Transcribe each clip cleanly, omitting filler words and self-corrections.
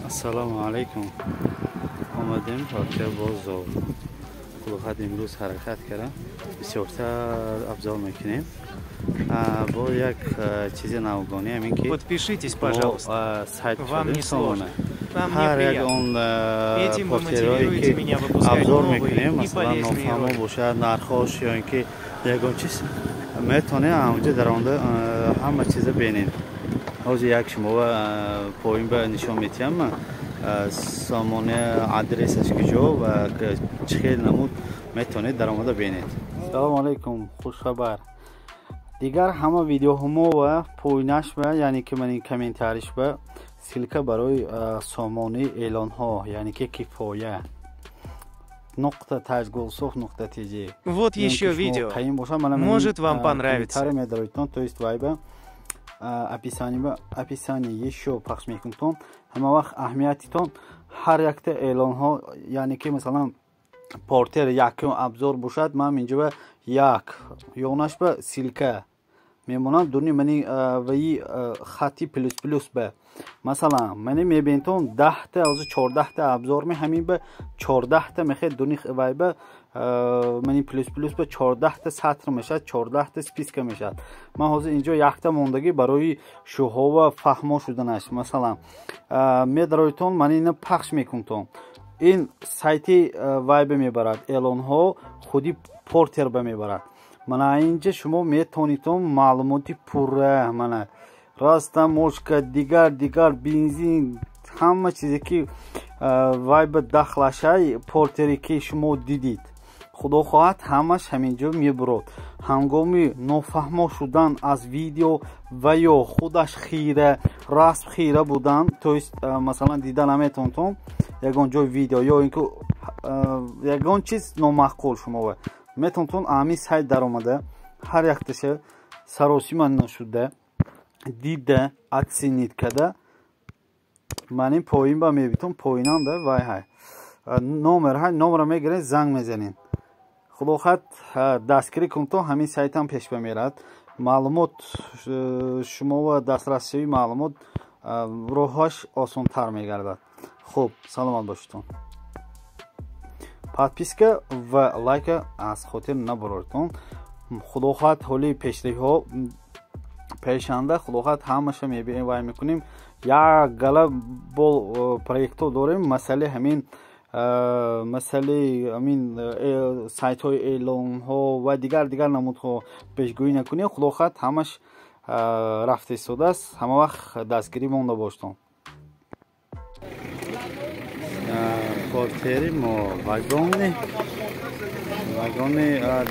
Ассалому алайкум. Омадем портер бозор. Худохоҳад имрӯз ҳаракат кардам. Бисёртар абзор мекунем. Бо як чизи навгонӣ ҳамин ки Подпишитесь, пожалуйста. Сайт Вам не сложно. Вам ҳар як неприятно. Он Этим вы портерҳое мотивируете ки меня выпускать абзор новые мекунем, и масалан, полезные нофаҳмо ролики. бошад, нархош ё ин ки ягон чиз, метавонед ҳамонҷо даромада ҳама чиза бинед. Ҳозир як шумо поин ба нишон метиҳам сомона, адресаш куҷо ва чӣ хел намуд метавонед даромада бинед. Салому алайкум, хушхабар. Дигар ҳама видеоҳомо ва поинаш ба, яъне ки ман ин комментариш ба ссылка барои сомонаи эълонҳо, яъне ки кифоя нуқта таҷгулсоф нуқта тж. Вот еще видео. Может, вам понравится. Медароитон, то есть вайба описание ба описание ещё пахш мекунтон. Ҳама вақт аҳамиятитон ҳар якта эълонҳо, яъне ки масалан портер якум абзор бошад, ман инҷо ба як ёнаш ба ссылка мемонам дуни мани ваи хати плюс плюс ба. Масалан, мани мебинтон 10-та, ҳозир 14-та абзор ме, ҳамин ба 14-та мехед дуни вай ба мани плюс плюс ба 14-та сатр мешавад, 14-та списка мешавад. Ман ҳозир инҷо якта мондагӣ барои шӯҳова фаҳмо шуданаш. Масалан, медароитон, ман ина пахш мекунтон, ин сайти вай ба мебарад, эълонҳо худи портер ба мебарад. Мана инҷа шумо метавонитон маълумоти пурра, мана растаможка, дигар дигар, бензин, ҳама чизе ки вай ба дахлашай портере ки шумо дидид, худо хоҳад, ҳамаш ҳаминҷо мебурод. Ҳангоми нофаҳмо шудан аз видео ва ё худаш хира расм хира будан, то есть масалан дида наметавонтон ягон ҷои видео ё ин ки ягон чиз номаъқул шумо метавонтон ҳамин сайт даромада ҳар якташа саросима нашуда дида оценить карда. Ман ин поин ба мебитон, поинанда вай ҳай номер ҳай, номера мегиред, занг мезанед. Худо хоҳад, дастгирӣ кунтон, ҳамин сайтам пеш ба мерад. Маълумот шумо ва дастрасшавии маълумот роҳҳош осонтар мегардад. Хуб, саломат бошедтон. Подписка ва лайка аз хотир набароритон. Худо хоҳад, ҳоли пешравиҳо пешанда, худо хоҳад, ҳамаша мебинем, вай мекунем. Як гала бо проектҳо дорем, масъалаи ҳамин, масъалаи ҳамин сайтҳои эълонҳо ва дигар дигар намудҳо пешгӯӣ накунем. Худо хоҳад, ҳамаш рафта истодааст. Ҳама вақт дастгирӣ монда боштон. Портери мо вагони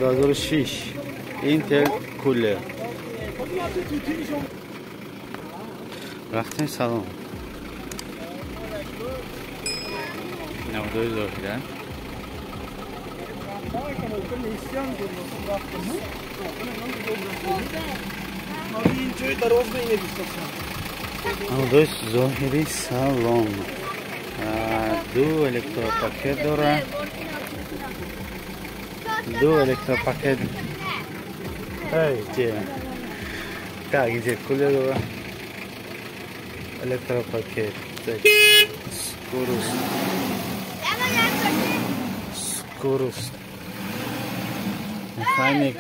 2006 Интел кулер. Рафтем салон. Намудои зоҳира. Намудои зоҳири салон. Ду электропакет дорад. Ду электропакет. Эй, где? Так, где кулер дорад? Электропакет. Скорость. Скорость. Механик.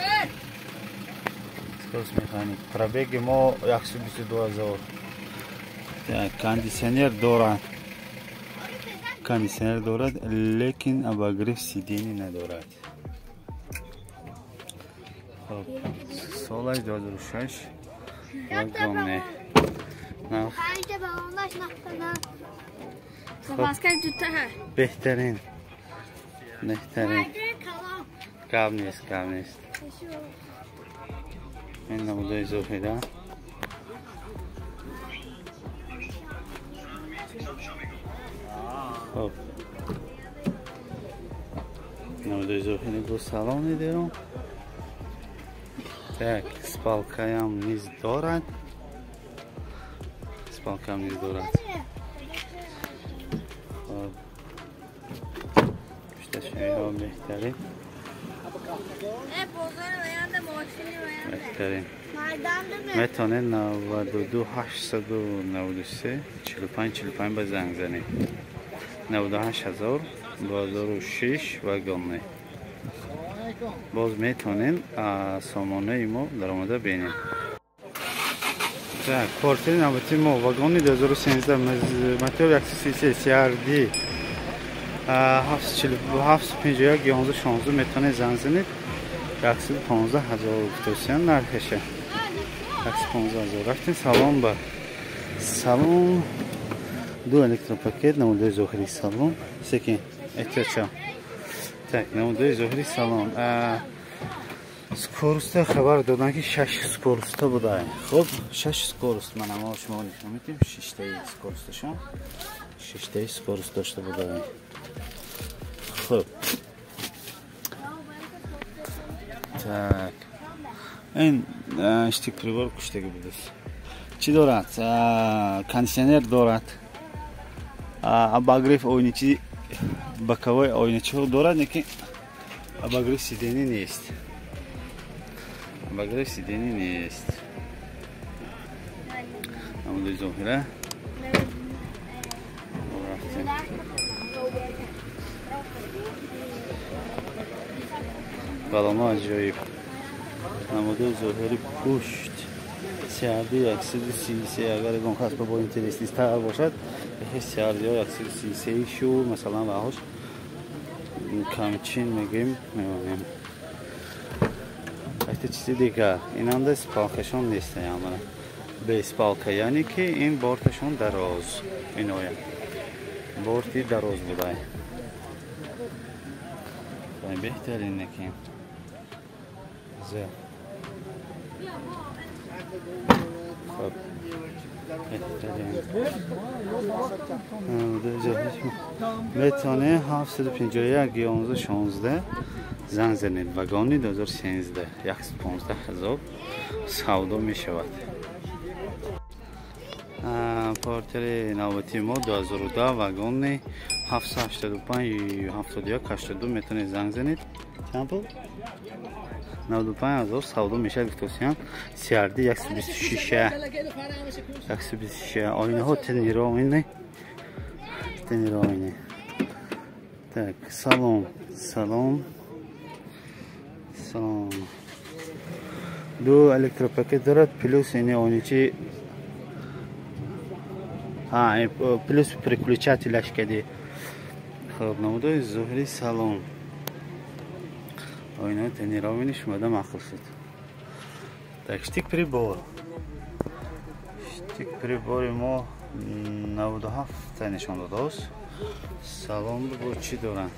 Скорость механик. Пробеги мо 122 ҳазор. Кондиционер дорад. Кондиционер дорад, лекин обогрев сидений надорад. Хоб, солаш 2006. Вагоне. Беҳтарин. Беҳтарин. Гап нест, гап нест. Ин намудои зоҳира. Хоб. Намудои зоҳири бо салони дерун. Так, спалкаям низ дорад. Спалкаям низ дорад. Хоб. Пушташавиҳо беҳтарин. Беҳтарин. Метавонед 92 893 45 45 ба занг занед. 98 000 2006 вагонне. Боз метавонед сомонаи мо даромада бинед. Так, портери навбати мо вагони 2013, мотор 133 CRD 751 11 16, метавонед занг занед. 115 ҳазор гуфтосиян нархаша, 115 ҳазор. Рафтем салон ба салон. Ду электропакет, намудаи зоҳири салон. Секин, эҳтиётча. Так, намудаи зоҳири салон. Скороста хабар додан, ки шаш скороста буда. Хуб, шаш скорост ман ама шумо нишон медиҳем. Шиштаи скоросташон, шиштаи скорост дошта буда. Хуб, так, ин штик прибор куштагӣ будааст. Чӣ дорад? Кондиционер дорад, обогрев ойничи, боковой ойничиҳо дорад, лекин обогрев сиденье нест, обогрев сиденье нест. Намудаи зоҳира. Рафтем, балоно аҷоиб. Намудаи зоҳири пушт CRD 133. Агар ягон кас бо интереснитар бошад, CRD 133 шу масалан ваҳош камчин мегӯем, мемонем. Якта чизи дигар, инанда спалкашон нест, амала бе спалка, яъне ки ин борташон дароз, иноя борти дароз будай, беҳтарин неки. Хоб, беҳтарин. Метавонед 751 11 16 занг занед. Вагони 2013, 115 ҳазор савдо мешавад. Портери навбати мо 2010 вагони, 785 71 82, метавонед занг занед. Чанд пул? 95 ҳазор савдо мешавад гуфтосиям. CRD 126, 126. Оинаҳо тонированный, тонированный. Так, салон, салон, салон ду электропакет дорад, плюс ини оничи, плюс переключателяш кади. Хоб, намудои зоҳири салон, оинаи тонированный шумода маъқул шуд. Так, штик прибор, штик прибори мо 97 нишон додааст. Салон бо чӣ доранд?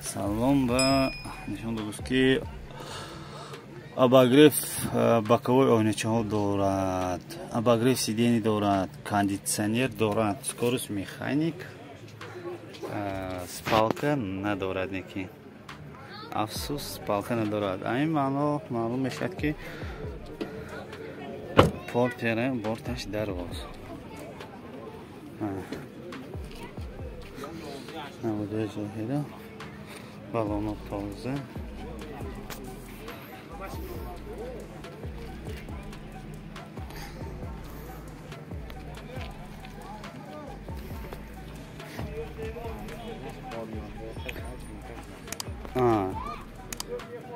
Салон ба нишон додааст, ки обогрев боковой ойначаҳо дорад, обогрев сиденье дорад, кондитсионер дорад, скорость механик, спалка надорад, неки афсӯс, спалка надорад. Ин маъно маълум мешавад, ки портера борташ дароз. Намудаи зоҳира, балоно тоза.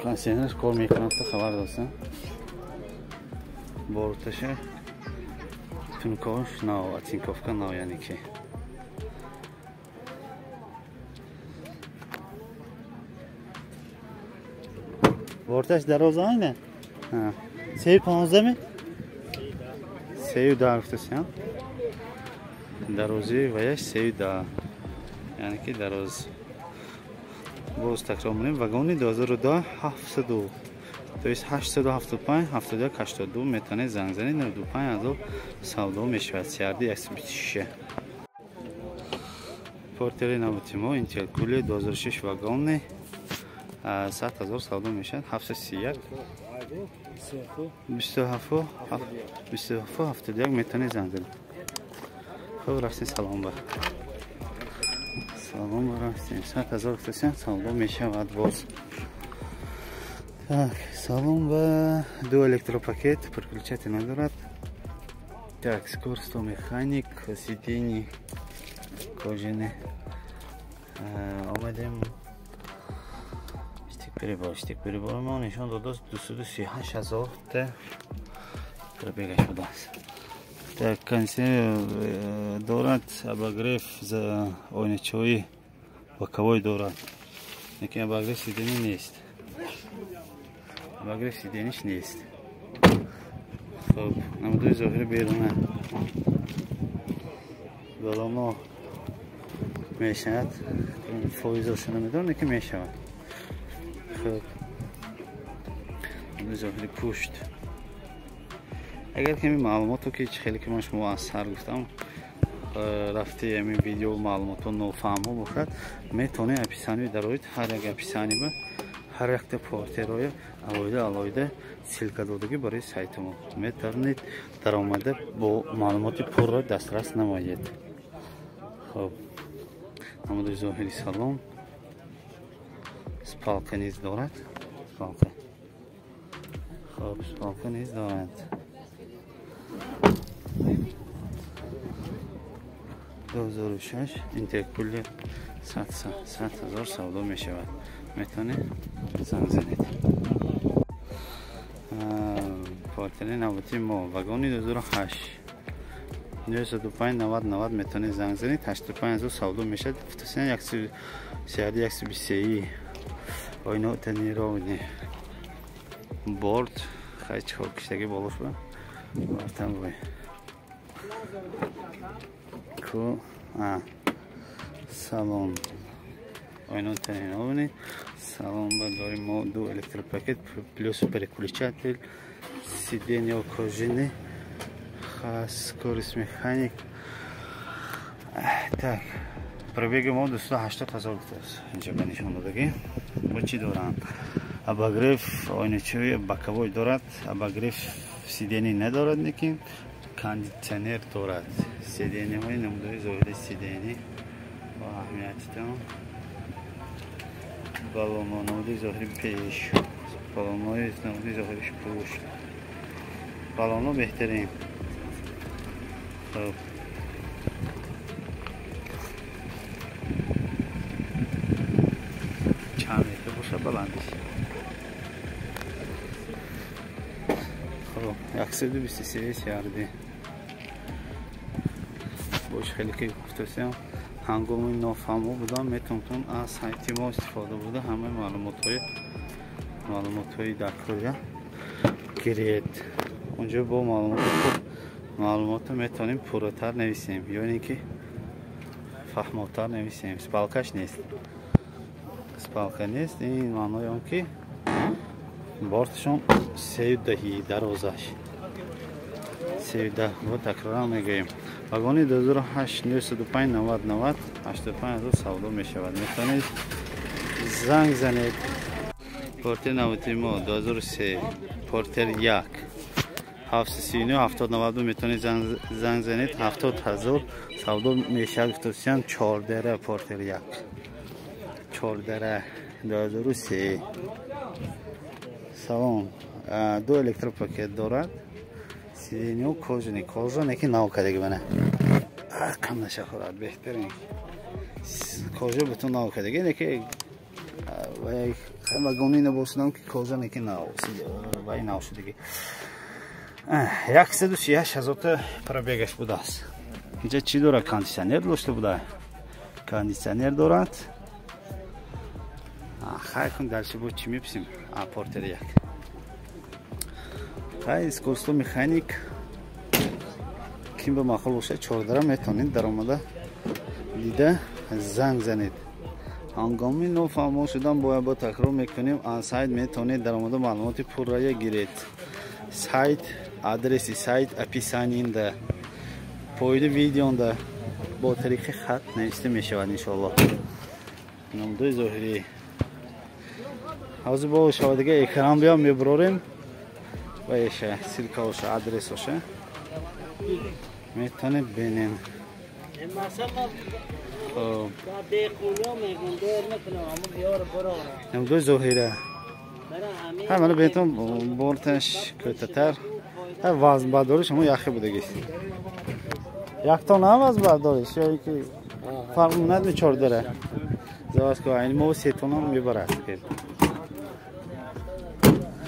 Кондиционер кор мекунад, хабар дошта. Борташа тункош нав, оцинковка нав, яъне ки борташ дароз айна сею 15 ми, 3.10 гуфтасиям. Дарозӣ ваяш 3.10, яъне ки дароз. Боз такрор менем, вагони 2010, 700, то есть 875 71 82, метавонед занг занед. 95 ҳазор савдо мешавад. CRD 126. Портери навбати мо Интеркулер 2006 вагони, 100 ҳазор савдо мешавад. 731 27 27 71, метавонед занг занед. Хуб, рафтем салон ба салон, рафтем. 100 ҳазор гуфтасиям, савдо мешавад боз. Так, салон ба ду электропакет, переключатель надорад. Так, скорость механик, сиденье кожаные. Омадем штик-прибор, штик-прибор мо нишон додааст 238 ҳазор та пробегаш будааст. Так, кондиционер дорад, обогрев за ойначаҳои боковой дорад. Лекин обогрев сиденье нест. Обогрев сиденьеш нест. Хоб, намудои зоҳири беруна. Балоно мешавад. Фоизоша намедонам, лекин мешавад. Хоб, намудои зоҳири пушт. Агар ками маълумото ки чӣ хеле ки ман шумо аз сар гуфтам, рафти ҳамин видео маълумото нофаҳмо бошад, метавонед описание дароед. Ҳар як описание ба ҳар якта портероя алоҳида алоҳида ссылка додагӣ барои сайти мо. Метавонед даромада бо маълумоти пурра дастрас намоед. Хоб, намудои зоҳири салон, спалка низ дорад. Спалка. Хоб, спалка низ дорад. 2006 интеркулер 100 ҳазор савдо мешавад. Метавонед занг занед. Портери навбати мо вагони 2008 905 90 90 метавонед занг занед. 85 ҳазор савдо мешавад. Фотосен 131 123 ойно тонированный борт. Хай чӣ хел киштаги боло шуда. Бортам бой. Ку салон ойно тонированный. Салон ба дорим мо ду электропакет плюс переключатель, сиденье кожаный, скорость механик. Так, пробеги мо 280 ҳазор гуфтааст. Инҷа ба нишон додагӣ. Бо чӣ доранд? Обогрев ойначаи боковой дорад, обогрев сиденье надорад, лекин кондитсионер дорад. Сиденьеҳои намудои зоҳири сиденье бо аҳамиятитон. Балоно намуди зоҳири пеш, балонои намуди зоҳириш пушт. Балоно беҳтарин. Хоб, чанд метр боша баландиш? Хоб, 123 ярди. Бош хеле ки гуфтасем, ҳангоми нофаҳмо будан метавонтон аз сайти мо истифода бурда ҳамаи маълумотҳои даркория гиред. Онҷо бо маълумотро метавонем пурратар нависем, ё ин ки фаҳмотар нависем. Спалкаш нест. Спалка нест, ин маънои он ки борташон 3.10 дарозаш. 3.10 бо такроран мегӯем. Вагони 2008 905 90 90 85 ҳазор савдо мешавад. Метавонед занг занед. Портер навбати мо 2003 портер 1 739 70 92 метавонед занг занед. 70 ҳазор савдо мешавад. Гуфтасиян 14 портер 1 14 2003. Салон ду электропакет дорад. Сиденье кожаный, кожа неки нав кадаги бана. Кам нашахӯрад, беҳтарин. Кожа бутун нав кадаги, неки вагони набошадам ки кожа неки нав, вай нав шудаги. 138 ҳазорта пробегаш будааст. Инҷа чӣ дорад? Кондитсионер дошта буда. Кондитсионер дорад. Хай кун дальше бо чӣ меписем? Портер 1. Хай, искусство механик. Ким ба маъқул бошад, 14 метавонед даромада дида занг занед. Ҳангоми нофаҳмо шудан бояд бо такрор мекунем, аз сайт метавонед даромада маълумоти пуррая гиред. Сайт, адреси сайт описаниенда, поиди видеонда бо тариқи хат нависта мешавад иншоаллоҳ. Намудои зоҳирӣ. Ҳозир бо шавадига экран биям мебурорем. Ваеша, ссылкаоша, адресоша. Метавонед бинем. Намудои зоҳира. Ҳа мана бентон борташ кӯтатар. Ҳа вазнбардориш ҳамо яхе будагист. Якто на вазнбардориш ё ки фарқ надми чор дора. Заводской айн мо се тонна мебарад.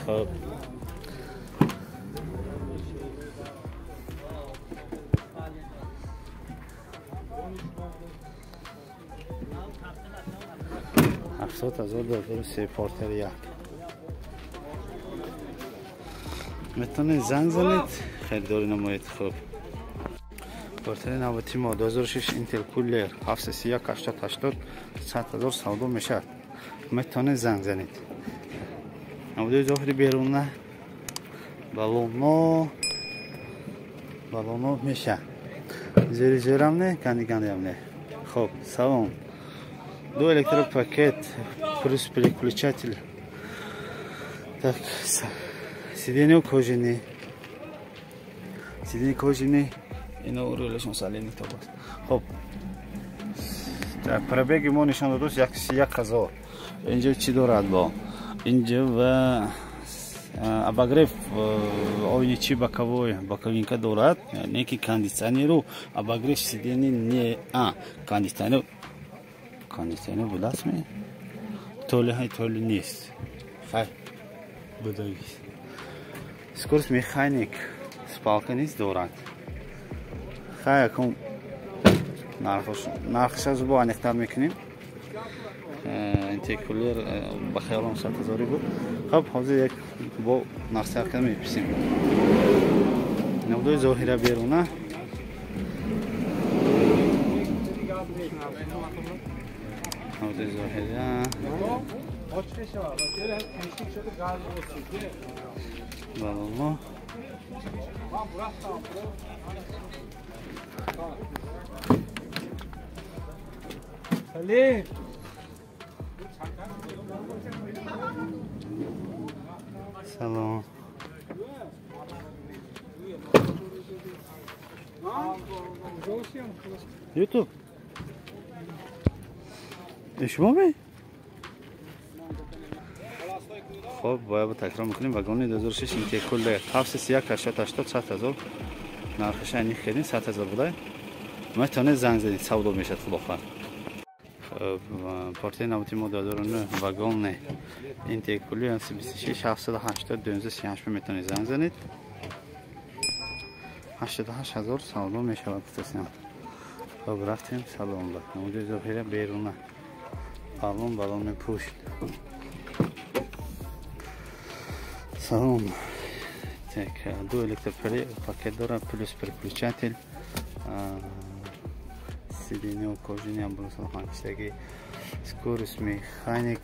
Хоб. $70,000 портер як. Метавонед занг занед, харидорӣ намоед. Хуб. Портери навбати мо 2006 Intel Cooler 731 80 100,000 савдо мешавад. Метавонед занг занед. Намудаи зоҳири беруна балоно балоно мешавад. Зери зерам не, канди кандиам не. Хуб, салом. Ду электропакет плюс переключатель. Так, сиденье кожаные. Сиденье кожаные. Ино рулашон салени тобаст. Хоб. Так, пробеги мо нишон додус 101,000. Инҷо чӣ дорад бо? Инҷо ва обогрев ойничи боковой, боковинка дорад, неки кондиционеру обогрев сиденье не, кондиционер кондиционер будааст ми? Толи ҳай толи нест. Хай будагист. Скорость механик спалка низ дорад. Хай якум нархаш аз бо аниқтар мекунем. Интекулер ба хаёлам 100,000 буд. Хоб ҳозир як бо нархсарка меписем. Намудои зоҳира беруна. Намудои зоҳира. Балоно. Салом. YouTube. Шумо ме? Хоб, бояд такрор мекунем. Вагони 2006 Интеркулер 731 80 100,000 нархаш аниқ кардем 100,000 буда. Метавонед занг занед, савдо мешавад худо хоҳад. Портери навбати мо 2009 вагони Интеркулер 26 780 238 метавонед занг занед. 88,000 савдо мешавад гуфтасем. Хоб рафтем салон ба. Намудаи зоҳира беруна. Балон балони пушт. Салон. Так, ду электропакет дорад плюс переключатель. Сиденье кожаные амбуланс-ханчаги. Скорость механик.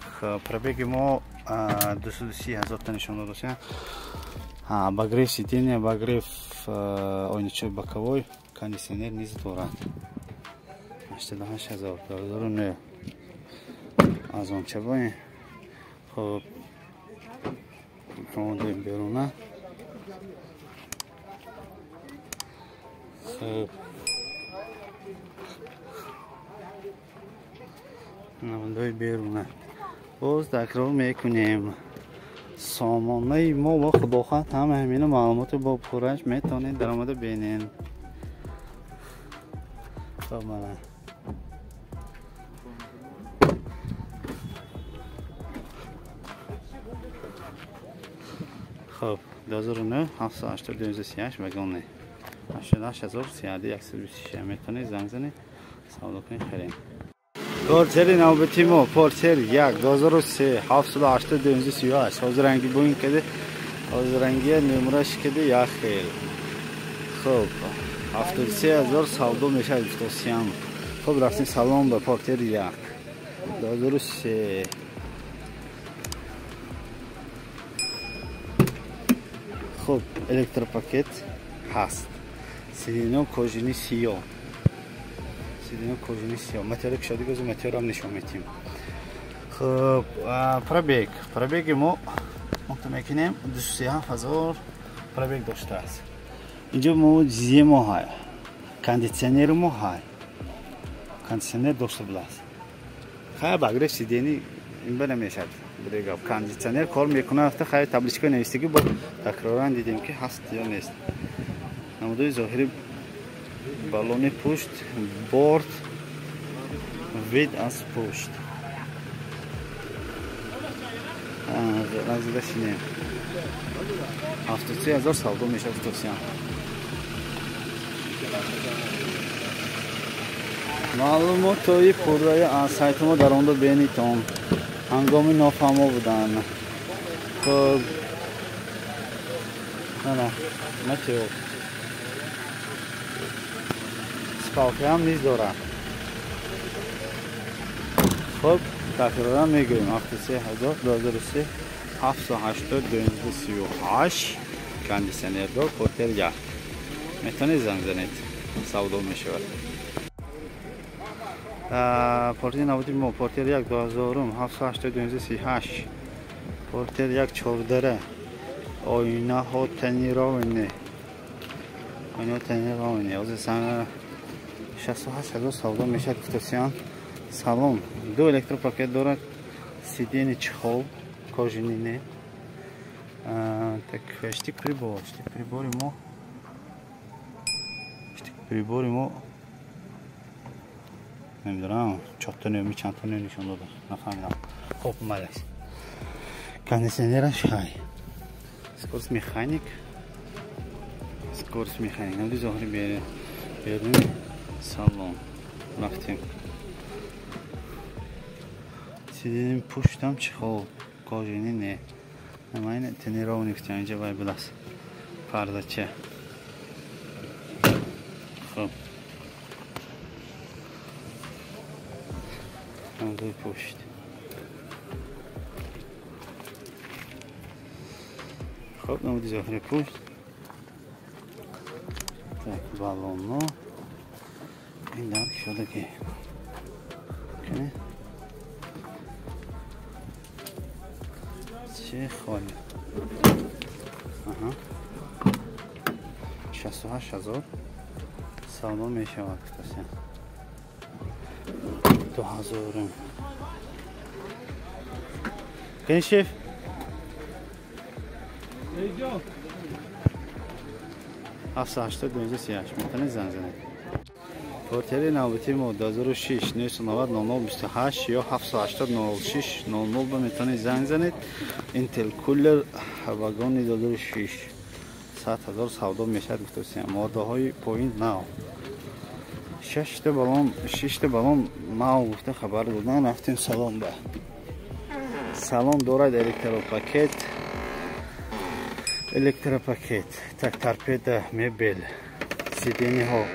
Пробеги мо 230,000 та нишон додасем. Обогрев сиденья, обогрев ойничои боковой, кондиционер низ дорад. 88,000 2009. Аз он ча боем. Хоб намудаи беруна. Хоб намудаи беруна. Боз такрор мекунем. Сомонаи мо ва худохоҳад ҳама ҳамина маълумоти бо пурраш метавонед даромада бинед. Хоб мана. Хоб 2009 780 238 вагони 88,000 3126 метавонед занг занед, савдо кунед, харед. Портери навбати мо портер 1 2003 780 238. Ҳозир ранги буин каде, ҳозир ранги нумраш каде як хел. Хоб 73,000 савдо мешавад гуфтосиям. Хоб рафтем салон ба портер 1 2003. Хоб электропакет ҳаст. Сиденье кожаный сиёҳ. Сиденье кожаный сиёҳ. Материал кушоди гозу материалам нишон медиҳем. Хоб пробег. Пробеги мо онто мекунем 237,000 пробег доштааст. Инҷо мо ҷизие мо ҳай. Кондиционери мо ҳай. Кондиционер дошта будааст. Хай обогрев сиденье ин ба намешавад. Буде гап. Кондитсионер кор мекунад, афта хайр табличка навистагӣ бо такроран дидем ки ҳаст ё нест. Намудои зоҳири баллони пушт, борт, вид аз пушт. Разида шинем. 73 000 савдо мешавад товсиям. Маълумотҳои пурраи аз сайти мо дар онда бенитон. Ҳангоми нофаҳмо будан. Хуб. Ана, Матео. Спалкаам низ дорад. Хуб, такроран мегӯем 73 000 2003 780 1238 кондитсионердор Портер 1. Метавонед занг занед. Савдо мешавад. Портери наводи мо Портер 1 2000 780 1238 Портер 1 чордара оинаҳо тонированные. Оинаҳо тонированные. Ҳозир 68 000 савдо мешавад гуфтасиям. Салон ду электропакет дорад, сиденье чехол, кожаный не. Так, штик прибор, штик прибори мо. Штик прибори мо намедонам, чорта неми чандта неми нишон дода, нафаҳмидам. Хуб, малаш. Кондиционераш хай. Скорость механик. Скорость механик. Намуди зоҳири берун салон. Рафтем. Сиденье пуштам чехол, кожаный не. Намайна тонированный гуфтам, инҷа вай будааст. Пардача. Хуб. Намудои пушт. Хуб, намуди зоҳири пушт. Так, баллоно. Ин дар кушодагӣ. Кане? Чехол. Аҳа. 68 000 савдо мешавад гуфтасиям. 2000. Кани шеф? 780 1238 метавонед занг занед. Портери навбати мо 2006 990 00 28 ё 780 06 00 ба метавонед занг занед. Интел кулер вагони 2006 100 000 савдо мешавад гуфтасиям. Моддаҳои поин нав. Шашта баллон, шишта баллон нав гуфта хабар додан. Рафтем салон ба. Салон дорад электропакет. Электропакет. Так, торпеда, мебель, сиденьеҳо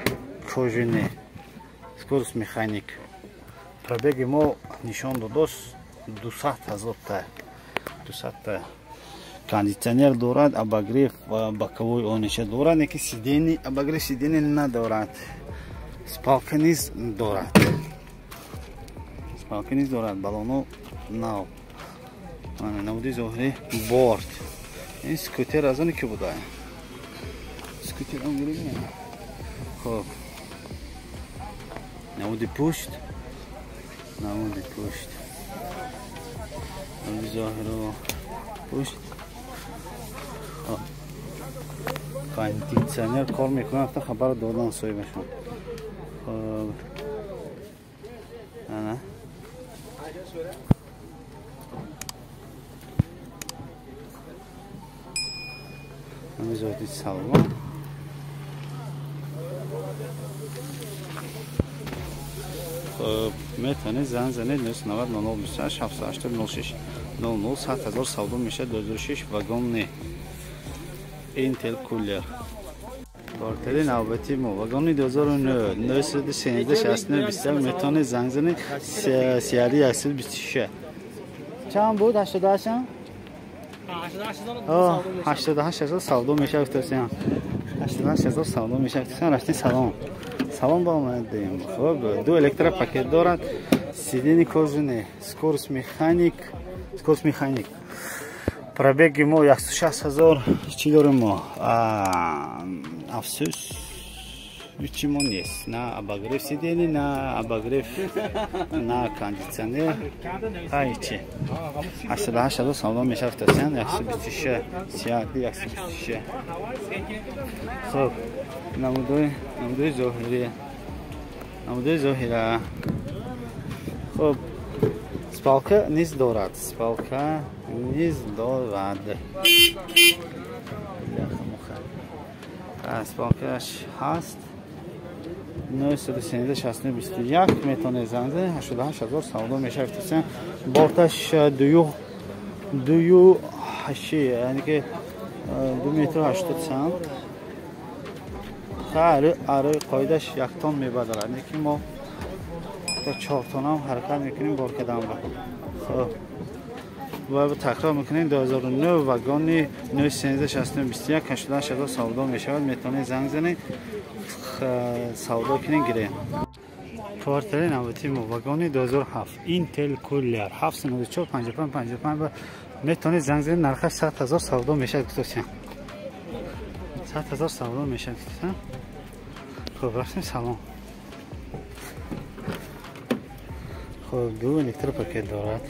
кожаные. Скорость механик. Пробеги мо нишон додост 200 000 та. 200 та. Кондиционер дорад, обогрев боковой ониша дорад, неки сиденье, обогрев сиденье надорад. Спалка низ дорад. Спалка низ дорад, баллоно нав. Ана намуди зоҳири борт. Ин скутер аз оне ки буда? Скутер он гирем. Хуб. Намуди пушт. Намуди пушт. Намуди зоҳири пушт. Хуб. Кондитсионер кор мекунад, афта хабар додан соҳибашон. Хуб. Ана. Намуди салон. Хуб, метавонед занг занед 990 00 28 780 06 00 100 000 савдо мешавад 2006 вагон не. Интел кулер. Портери навбати мо вагони 2009 913 69 21 метавонед занг занед сиари 126. Чанд буд? 88? 88 000 савдо мешавад гуфтасиям. 88 000 савдо мешавад гуфтасиям. Рафтем салон. Салон ба омадем. Хуб, ду электропакет дорад. Сиденье кожаные, скорость механик, скорость механик. Пробеги мо 160 000 чӣ дорем мо? Афсӯс. Ҳеҷ мо нест. На обогрев сидений, на обогрев, на кондитсионер. Ҳеҷи. 88 000 савдо мешавад тасян 126 сиади 126. Хуб, намудои зоҳирӣ. Намудои зоҳира. Хуб, спалка низ дорад. Спалка низ дорад. Спалкаш ҳаст. 913 69 21 метавонед занг занед. 88 000 савдо мешавад тасян. Борташ дую ҳаши, яъне ки 2 метр 80 сант. Хари арои қоидаш 1 тон мебадарад. Яъне ки мо то 4 тонам ҳаракат мекунем бор кардан ба. Хуб, бояд такрор мекунем 2009 вагони 913 69 21 88 000 савдо мешавад. Метавонед занг занед, савдо кунед, гиред. Портери навбати мо вагони 2007 Intel Cooler 794 55 55 метавонед занг занед. Нархаш 100 000 савдо мешавад. Гуфтосям 100 000 савдо мешавад. Хуб, рафтем салон. Хуб, ду электропакет дорад.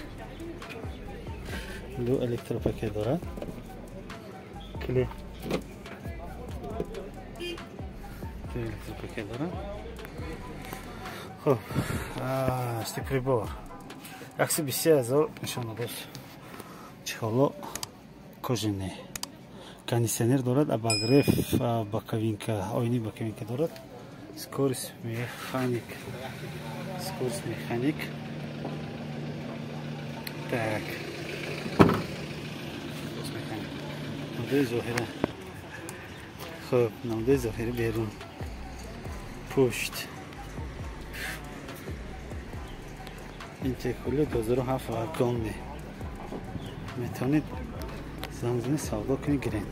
Ду электропакет дорад. Кле. Ду электропакет дорад. Хуб, степрибор. 123 000 нишон дод. Чехоло кожаный. Кондиционер дорад, обогрев боковинка, оини боковинка дорад. Скорость механик. Скорость механик. Так. Скорость механик. Намудаи зоҳира. Хуб, намудаи зоҳира берун. Пушт. Интеркулер 2007 вагонни. Метавонед занг занед, савдо кунед, гиред.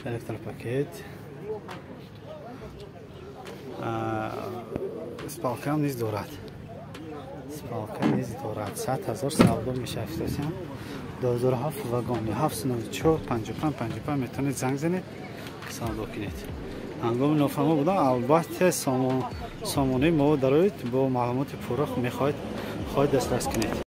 Электропакет. Спалкам низ дорад. Спалка низ дорад. 100 000 савдо мешавад. 2007 вагони 794 55 55 метавонед занг занед, савдо кунед. Ҳангоми нофаҳмо буда, албатта сомонаи мо дароед, бо маълумоти пурра мехоҳед дастрас кунед.